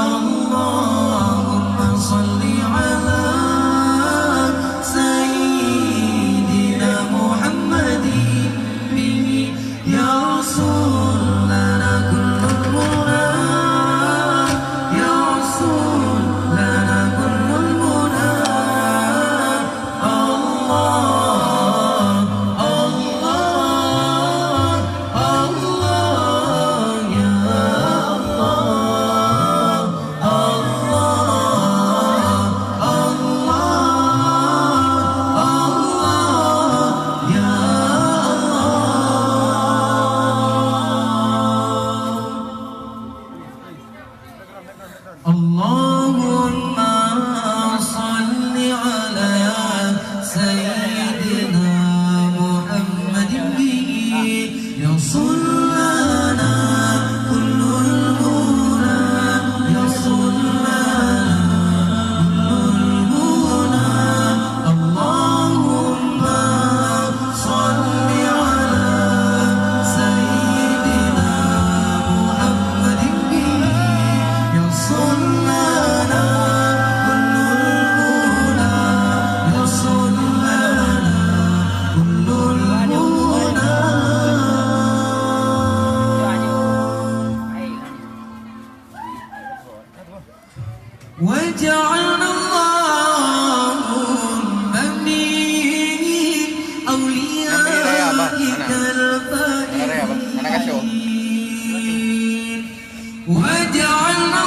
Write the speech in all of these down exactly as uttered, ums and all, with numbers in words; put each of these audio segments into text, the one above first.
اللهم صل على سيدنا محمد به يحصل لنا كل المنى، يحصل لنا كل المنى. الله، الله، الله، يا الله. الله، الله، الله، يا الله. اللهم صل على سيدنا محمد به يحصل لنا كل المنى، يحصل لنا كل المنى. اللهم صل على سيدنا محمد به يحصل لنا كل المنى، يحصل لنا كل المنى. واجعلنا اللهم من أوليائك الفائزين. واجعلنا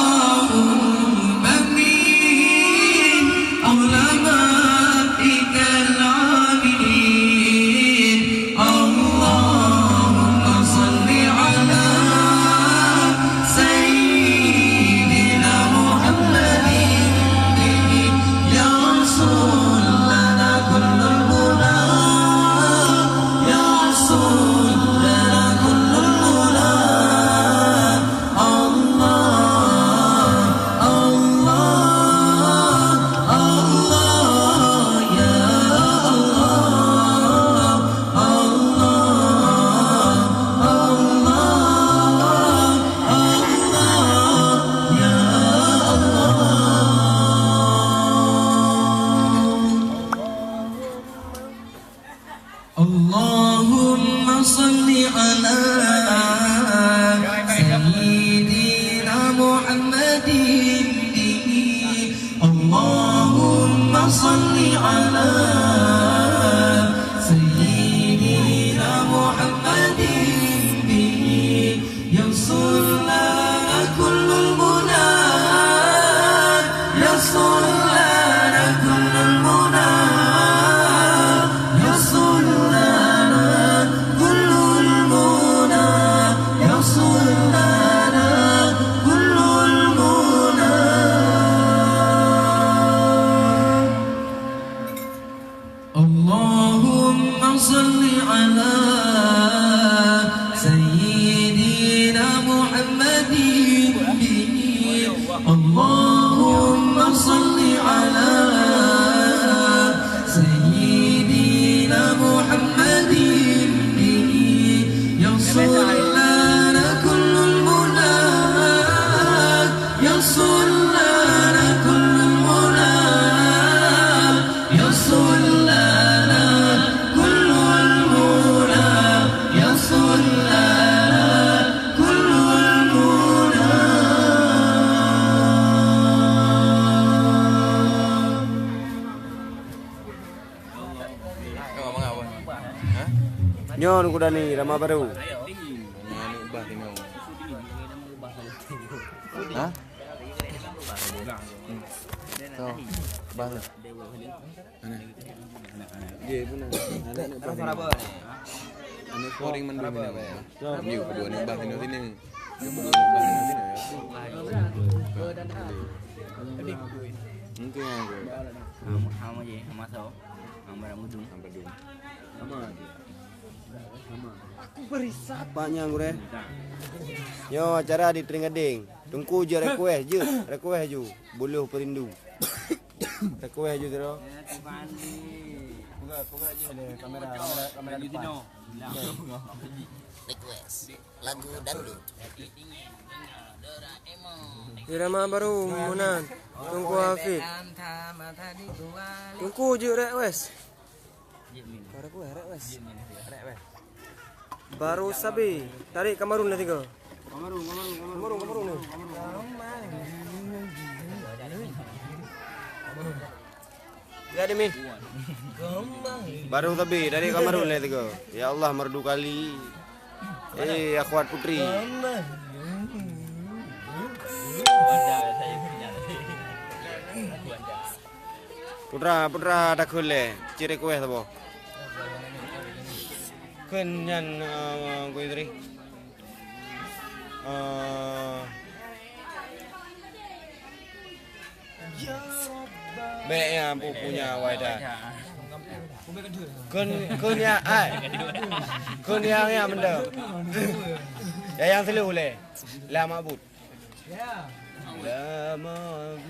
اللهم من علمائك العاملين. اللهم صل على سيدنا محمد يحصل لنا كل المنى، يحصل لنا كل المنى. الله، الله، الله، يا الله. الله، الله، الله، يا الله. اللهم صل على سيدنا محمد به. اللهم صل على سيدنا محمد به. يحصل لنا كل المنى، يحصل لنا كل المنى، يحصل لنا كل المنى، يحصل لنا كل المنى. اللهم صل على سيدنا محمد به. اللهم صل على سيدنا محمد به. يحصل لنا كل المنى، يحصل لنا كل المنى، يحصل لنا كل المنى، يحصل لنا كل المنى. Nyoe Teungku Dani, rama barô. Ha? Tuh, bah. Mana? Dia pun ada anak bah. Anak scoring mandum ini, bah. Dia kedua ni bah, ini sini. Dia kedua ni bah, ini sini, ya. Mungkin yang gue. Sama, sama je, sama so. Sama dah mudung. Sama dah. Apa nyang gurèe? Nyoe acara di Tring Gadeng. Teungku jeuet request, jeuet request ju. Buluh peurindu. Request ju, Tiro. Peugah, peugah je lé kamera, kamera, kamera depan. Request lagu dangdut. Irama baru meunan. Teungku Hafid. Teungku jeuet rek wes. Baru ku rek wes. Baru sabe. Tarik Kamarun lah tiga. Kamarun, Kamarun, Kamarun. Kamarun, Kamarun ni. Ya, demi. Baru sabe dari Kamarun lah tiga. Ya Allah, merdu kali. Eh, akhwat putri. Putra, putra takheun lé. Ciri kueh saboh. Kheun nyan, eh, kueh tadi. Eh, Bèk nyan, pu-, punya awai dah. Kheun, kheun ya, ai. Kheun ya, ya, benda. Ya, yang selu lé. Lah mabut. Lah mabut.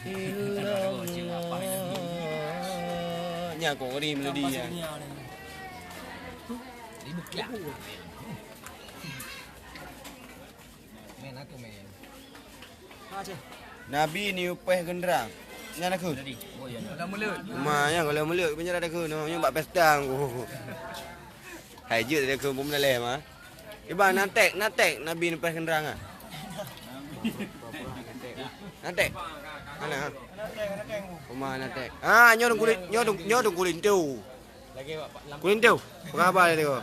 Illallah. Nyan kok ngeri melodi nyan. Nabi niupèh geundrang. Nyan aku. Ma, nyan kalau mulut, penjara aku. No, nyoe bak pesta aku. Hai jeuet aku pun meuleleh ma. Iban natek, natek Nabi niupèh geundrang ah. Natek. Mana? Uma natek. Ah, nyoe dong kulit, nyoe dong, nyoe dong kulit tu. Kulinto, peue haba teuko?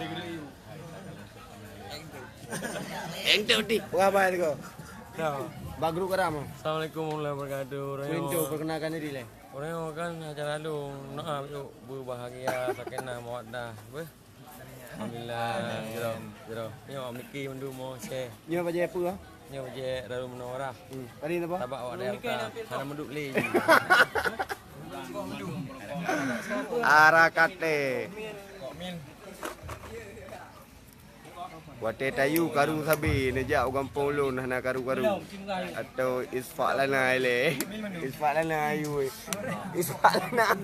Eng tu ti, peue haba teuko? Ba grup karam. Assalamualaikum warahmatullahi wabarakatuh. Kulinto, perkenalkan diri leh. Ureueng kan acara lalu, nak yuk berbahagia, sakinah, mawaddah. Beuh. Alhamdulillah. Jero, jero. Nyoe Miki mandum mo se. Nyoe bajèe peue? Nyoe bajèe daru meunoe rah. Hmm. Tadi napa? Tabak awak dayah buka. Hana meuduek lé. Arakate. Watèe tayue karu sabe neujak u gampông ulôn hana karu-karu. Atau isfak lana ilèe. Isfak lana ayu. Isfak lana.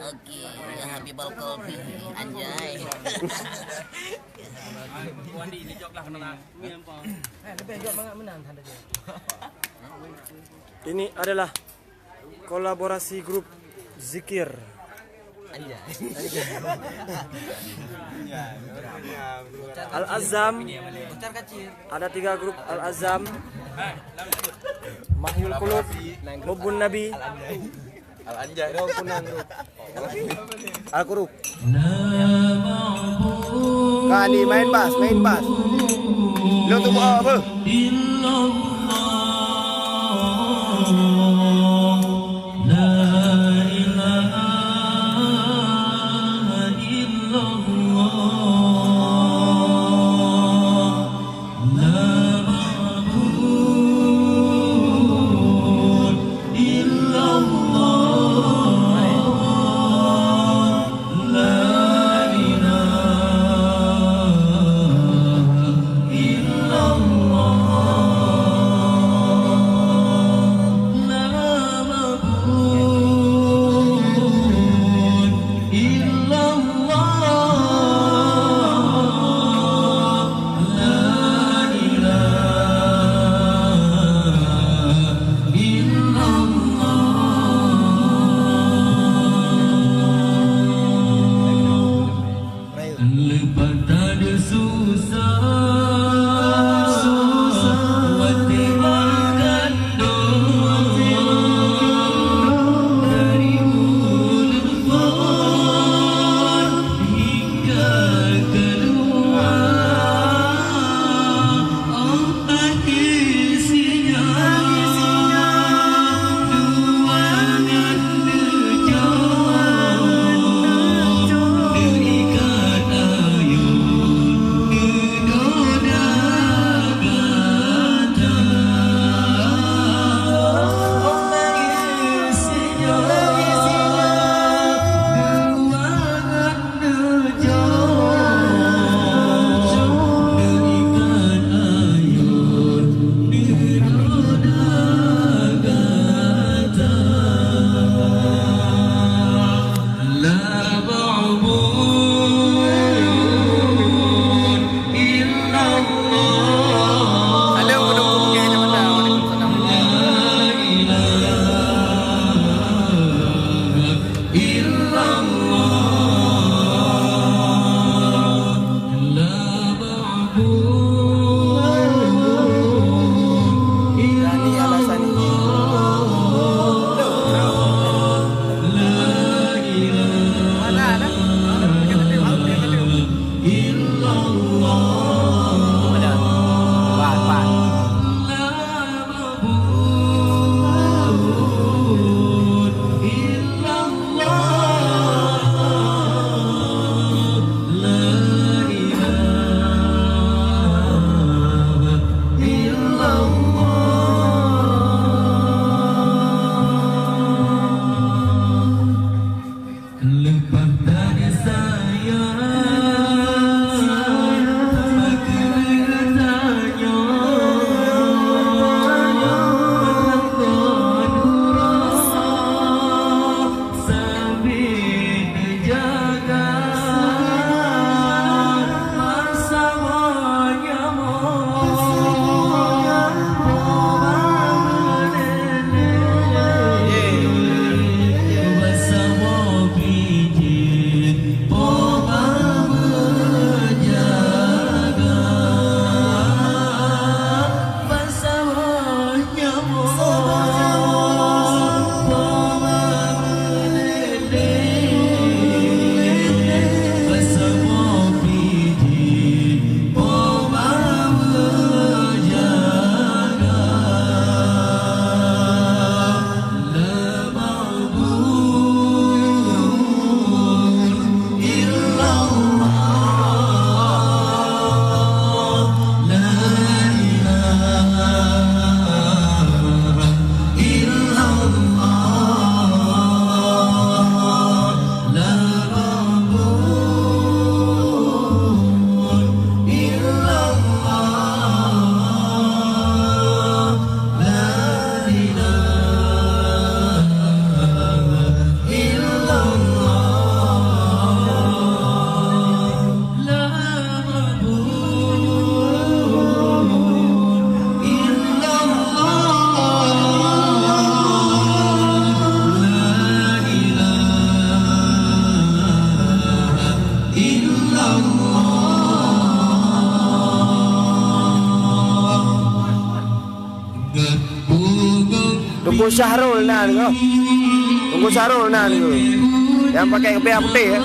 Oke, Habibal Kopi, anjay. Ini adalah kolaborasi grup zikir. Al-Azam. Ada tiga grup Al-Azam. Mahyul Qulub, Hubbun Nabi. Al-Anjay. Al-Qurub. Kali main bas, main bas. Lo tu buat apa? Teungku Syahrul nan ko. Teungku Syahrul nan ko. Nyang pakai kepiah putéh, eh.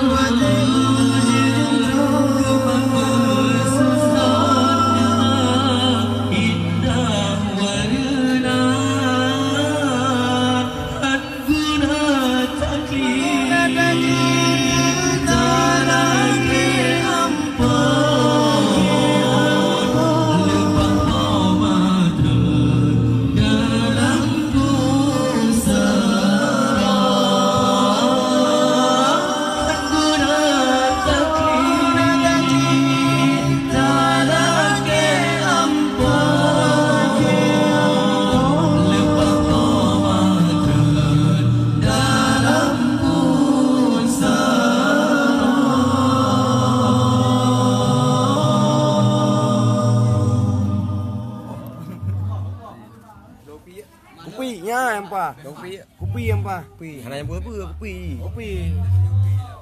Kupi, nyan nyang paih. Kupi. Kupi nyang paih. Kupi. Hana nyang peue-peue, kupi. Kupi.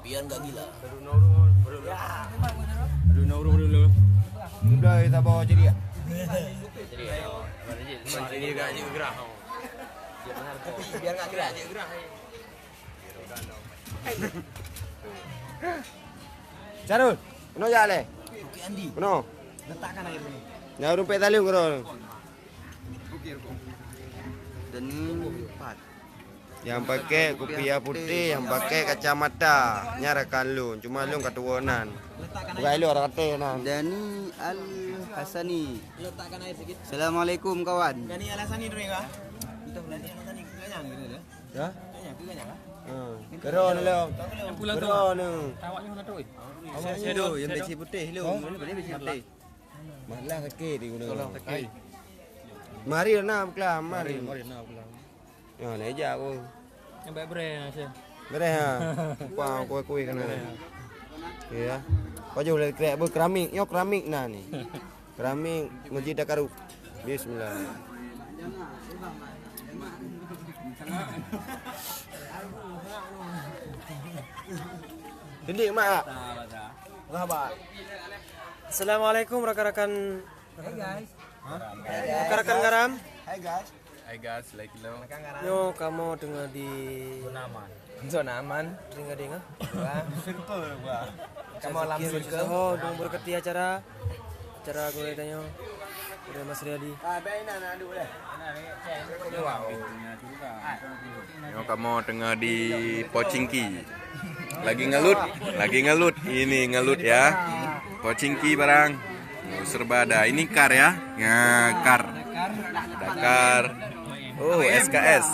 Pian gak gila. Aduh, na ureueng dulu. Aduh, na ureueng dulu. Udah, kita bawa jadi ya. Jadi ya. Jadi ya, gak jadi gerah. Kupi, biar gak gerah. Syarul, keunoe jak lé. Bukit Andi. Keunoe. Letakkan air ni. Nyang rumpek taleueng keunoe. Dan empat. Nyang pakai kupiah putéh, nyang pakai kacamata. Nyan rakan lôn, cuma lôn ka tuwoe nan. Bukai lôn rakan nan. Dani Al Hasani. Assalamualaikum kawan. Dani Al Hasani tu ni kah? Dani Al Hasani tu ni kah? Ya? Ha. Keuron lom. Keuron. Awak nyoe na tu. Awak nyoe yang besi putih lu. Mana besi putih? Malah sakit di gunung. Sakit. Mari na pulang, mari. Mari na pulang. Ya, na ejak aku. Yang baik breh na saya. Breh ha. Upah kue-kue kena. Ya. Pajoh lagi krek bu keramik, nyoe keramik na ni. Keramik Masjid Dakaru. Bismillah. Sedih mak. Sabar. Assalamualaikum rakan-rakan. Rakan-rakan garam. Hai guys. Hai guys, like lo. Nyoe kamoe teungoh di zona aman. Zona aman. Teungoh di ngah. Wah, circle gua. Kamoe lam circle. Soho dong berkati acara. Acara gurée tanyoe. Gurée Mas Riyadi. Ah, baik, nak, nak duduk dah. Nyoe kamoe teungoh di Pocingki. Lagi ngelut, lagi ngelut. Ini ngelut ya. Pocingki barang. Oh, serba ada. Ini kar ya. Ya, kar. Dakar. Oh, S K S.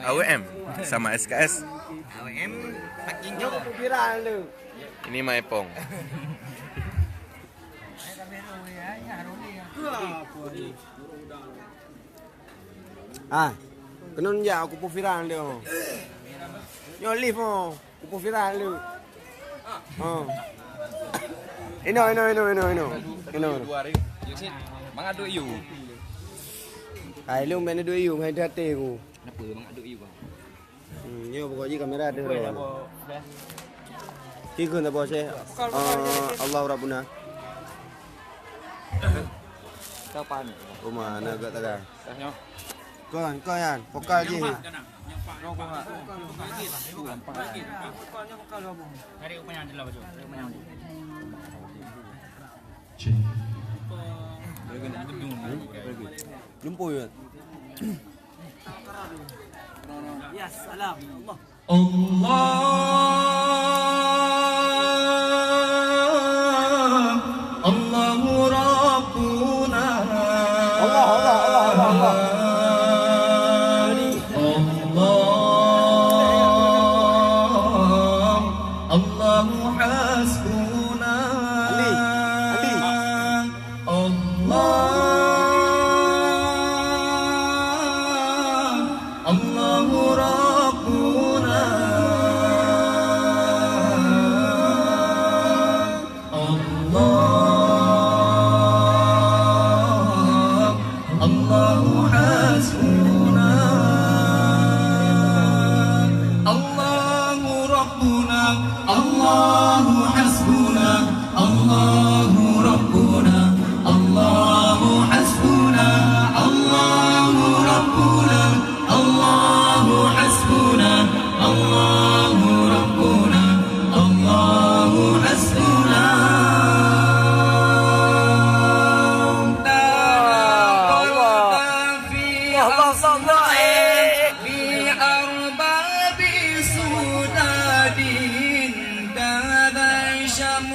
A W M sama S K S. A W M packing. Ini Maepong. Ah, keunoe jak kupu viral dia. Nyoe lift oh, kupu viral dia. Oh. Ino, ino, ino, ino, ino. Ino. Mangat duek yue. Hai, lu main duek yue, hai hati aku. Kenapa mangat duek yue, bang? Hmm, nyoe pokok jih kamera ada. Tiga tak bos eh. Ah, Allahu Rabbuna. Kapan? Rumah anak agak taga. Kon, kon yan, pokal jih. Lumpur ya. Ya salam. Allah. Allah, Allahu Rabbuna. Allah, Allah, Allah, Allah, Allah. Allah, Allahu Hasbuna. Ali, Ali. Allah, Allahu Rabbuna. Allah, Allahu Hasbuna. Allahu Rabbuna, Allahu Hasbuna.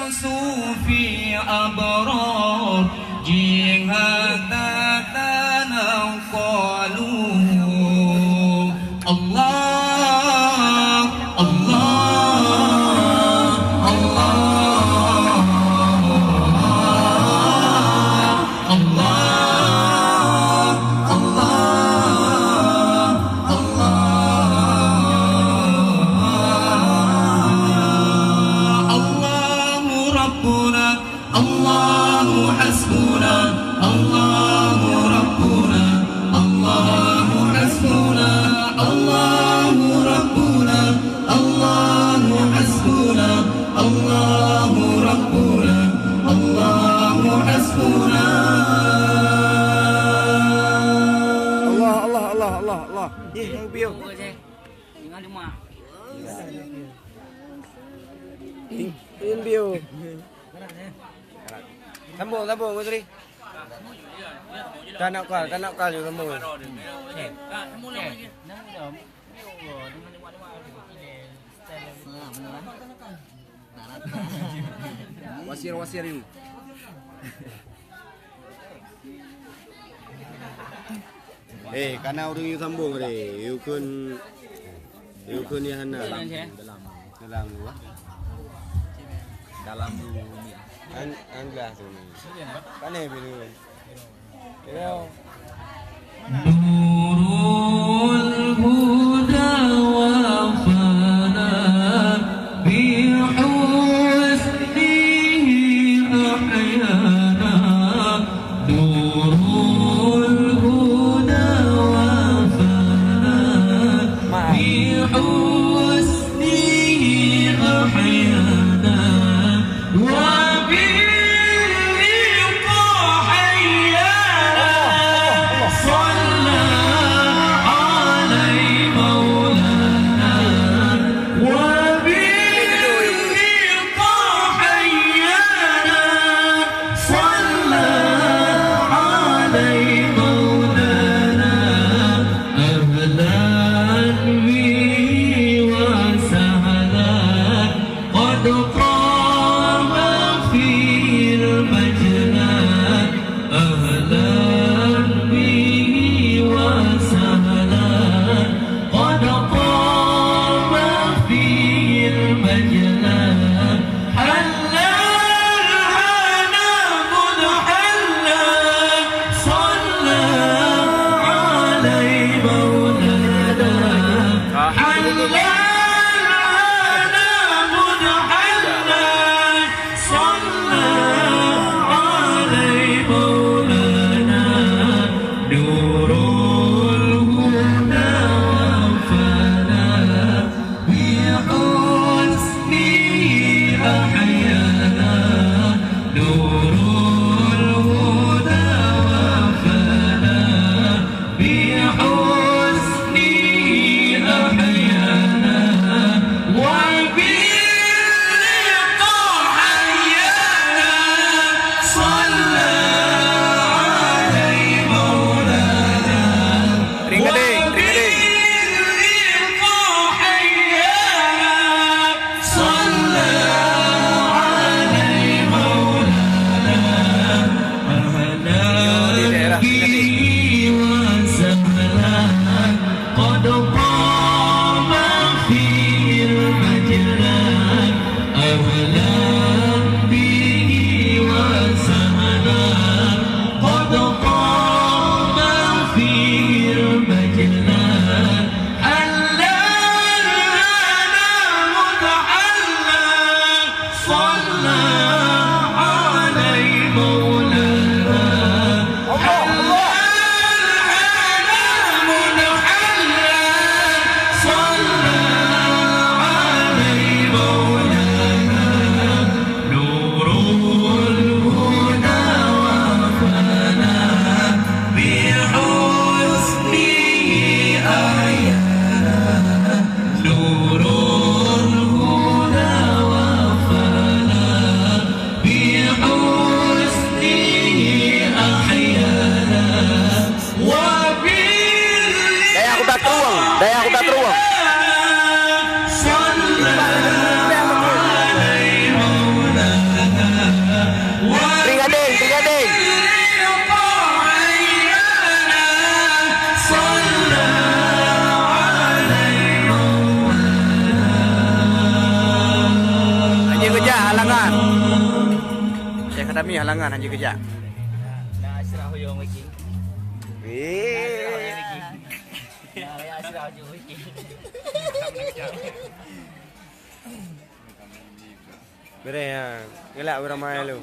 Sufi abrar jih hana tanang kalu. Allah, Allah, Allah, Allah, Allah, Allah. Allahu Rabbuna, Allahu hasbuna, Allahu Rabbuna, Allahu hasbuna, Allahu Rabbuna, Allahu hasbuna, Allahu Rabbuna, Allahu hasbuna. Allah, Allah, Allah, Allah, Allah. Ih, yang piu. Tengah rumah. Ting, ting piu. Sambung, sambung, Gus Ri. Tak nak kal, tak nak kal, sambung. Wasir-wasir you. Eh, kana ureueng you sambung tadi. You kheun, you kheun ya hana. Dalam, dalam. Dalam dua. Dalam dua ni. An, an gelah tu ni. Pane biru. Nurul huda wa fana bi husnihi ahyana. Nurul huda wa fana bi husnihi ahyana. وباللقاء حيانا صلى عليه مولانا. وباللقاء حيانا صلى عليه مولانا. أهلا به وسهلا قد طاب فيه المجلى. أهلا به وسهلا قد طاب فيه المجلى. حلى الهنا مذ حلى صلى عليه مولانا. حلى الهنا مذ حلى صلى عليه مولانا. نور الهدى وفانا بحسنه أحيانا. نور الهدى وفانا بحسنه أحيانا. وباللقاء حيانا صلى عليه مولانا. Ring gading, ring gading. وباللقاء حيانا صلى عليه مولانا. أهلا به وسهلا قد طاب فيه المجلى. أهلا به وسهلا قد طاب فيه المجلى. حلى الهنا مذ حلى صلى عليه مولانا. حلى الهنا مذ حلى صلى عليه مولانا. نور الهدى وفانا بحسنه أحيانا. نور الهدى وفانا Kami halangan hana keujak. Nah, Ashraf Uyong Wiki. Eh. Nah, Ashraf Uyong Wiki. Beureh, ha. Galak beuramae lu.